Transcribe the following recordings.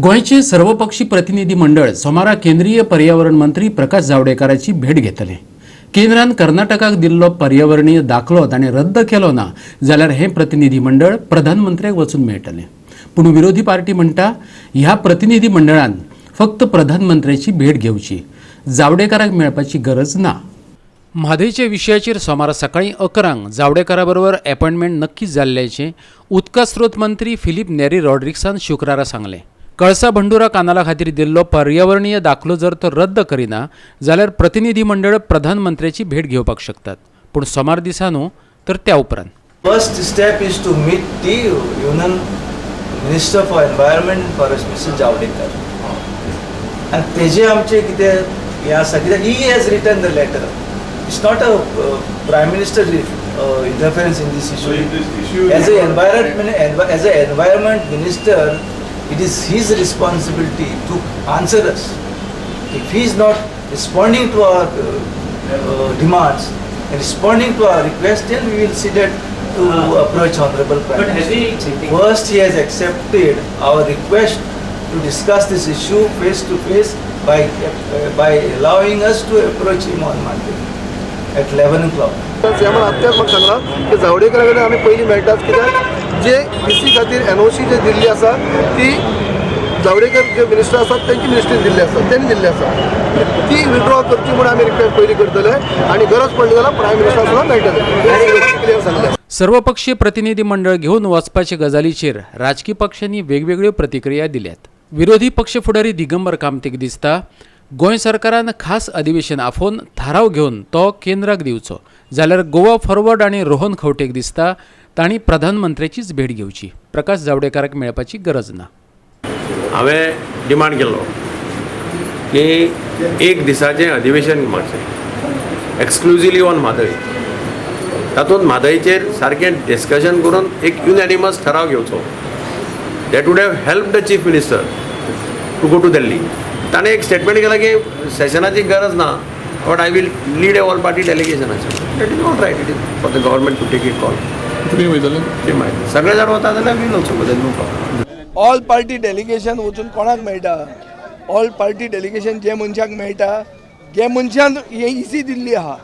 गोंयचे सर्वपक्षी प्रतिनिधी मंडळ सोमारा केंद्रीय पर्यावरण मंत्री प्रकाश जावडेकराची भेट घेतले. केंद्रान कर्नाटकाक दिल्लो पर्यावरणीय दाखलो ताणें रद्द केलो ना जाल्यार हें प्रतिनिधी मंडळ प्रधानमंत्र्याक वचून मेळटलें. पूण विरोधी पार्टी म्हणटा, ह्या प्रतिनिधी मंडळान फक्त प्रधानमंत्र्याची भेट घेवची, जावडेकराक मेळपाची गरज ना. म्हादयच्या विशयाचेर सोमारा सकाळीं 11 जांक जावडेकरा बरोबर अपॉयंटमेंट नक्की जाल्ल्याचें उदका स्रोत मंत्री फिलीप नेरी रॉड्रिक्सान शुक्रारा सांगलें. कळसा भंडुरा कानाला खातीर दिल्लो पर्यावरणीय दाखलो जर तो रद्द करिना जाल्यार प्रतिनिधी मंडळ प्रधानमंत्र्याची भेट घेवपाक शकतात, पूण सोमार दिसा न्हू तर त्या उपरांत. First step is to meet the Union Minister for Environment and Forest, Mr. Javadekar. And तेजे आमचे कितें हें आसा, कित्याक he has written the letter. It's not a Prime Minister interference in this So issue. If this issue As a environment minister, it is his responsibility to answer us. If he is not responding to our demands and responding to our request, then we will see that to approach Honorable Prime But has Minister. He First, he has accepted our request to discuss this issue face to face by allowing us to approach him on Monday at 11 o'clock. सीएमान आत्ताच म्हाका सांगलां की जावडेकरा कडेन आमी पयलीं मेळटात, कित्याक जे इसी खातीर एनओसी जे दिल्ली आसा ती जावडेकर जे मिनिस्टर आसात तेंची मिनिस्ट्रीन दिल्ली आसा, तेणी दिल्ली आसा. ती विड्रॉ करची म्हूण आमी रिक्वेस्ट पयलीं करतले आनी गरज पडली जाल्यार प्रायम मिनिस्टर सुद्दां मेळटले, क्लियर सांगलें. सर्वपक्षीय प्रतिनिधी मंडळ घेवन वचपाचे गजालीचेर राजकी पक्षांनी वेगवेगळ्यो प्रतिक्रिया दिल्यात. विरोधी पक्ष फुडारी दिगंबर कामतीक दिसता, गोंय सरकारान खास अधिवेशन आफोवन थाराव घेवन तो केंद्राक दिवचो, जाल्यार गोवा फॉरवर्ड आनी रोहन खंवटेक दिसता, तांणी प्रधानमंत्र्याचीच भेट घेवची, प्रकाश जावडेकराक मेळपाची गरज ना. हांवें डिमांड केल्लो की एक दिसाचें अधिवेशन मारचें एक्सक्लुजिवली ऑन म्हादय. तातूंत म्हादयचेर सारकें डिस्कशन करून एक युनॅनिमस ठराव घेवचो. That would have help the Chief Minister to go to Delhi. ताणें एक स्टेटमेंट केलां की सेशनाची गरज ना, but I will lead a all party डेलिगेशनाचें. That is not right. It is for the government to take a call. तुमी वयतले? ते मागीर सगळे जाण वता जाल्यार we'll also go, no problem. All party delegation वचून कोणाक मेळटा? ऑल पार्टी डेलिगेशन जे मनशाक मेळटा, जे मनशान हे इसी दिल्ली आहा.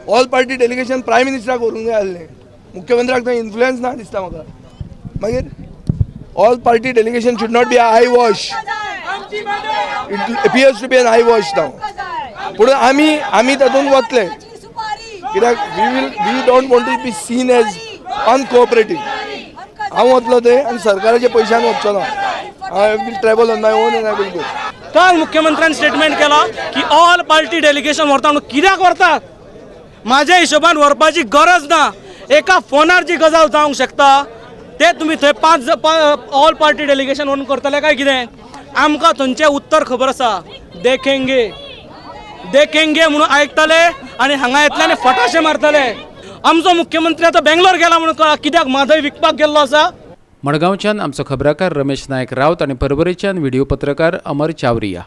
ऑल पार्टी डेलिगेशन प्रायम मिनिस्टराक व्हरूंक जाय आसलें. मुख्यमंत्र्याक थंय इन्फ्लुयन्स ना दिसता म्हाका. मागीर all party delegation should not be eye wash. It appears to be an eye wash now. पूण आमी तातूंत वतले, कित्याक we don't want to be seen as uncooperative. हांव वतलो थंय आनी सरकाराच्या पयशान वचचो ना. I will travel on my own and I will go. काल मुख्यमंत्र्यान स्टेटमेंट केला की ऑल पार्टी डेलिगेशन व्हरता म्हणून. कित्याक व्हरतात? माझ्या हिशोबान व्हरपाची गरज ना. एका फोनार जी गजाल जावंक शकता, ते तुमी थंय पांच ऑल पार्टी डेलिगेशन व्हरून करतले काय कितें? आमकां थंयचें उत्तर खबर आसा. देखेंगे, देखेंगे म्हणून आयकतले आनी हांगा येतले आनी फटाशे मारतले. आमचो मुख्यमंत्री आतां बेंगलोर गेला म्हणून कळ्ळा, कित्याक म्हादय विकपाक गेल्लो आसा. मडगांवच्यान आमचो खबराकार रमेश नायक रावत आनी परवरेच्यान व्हिडिओ पत्रकार अमर चावरिया.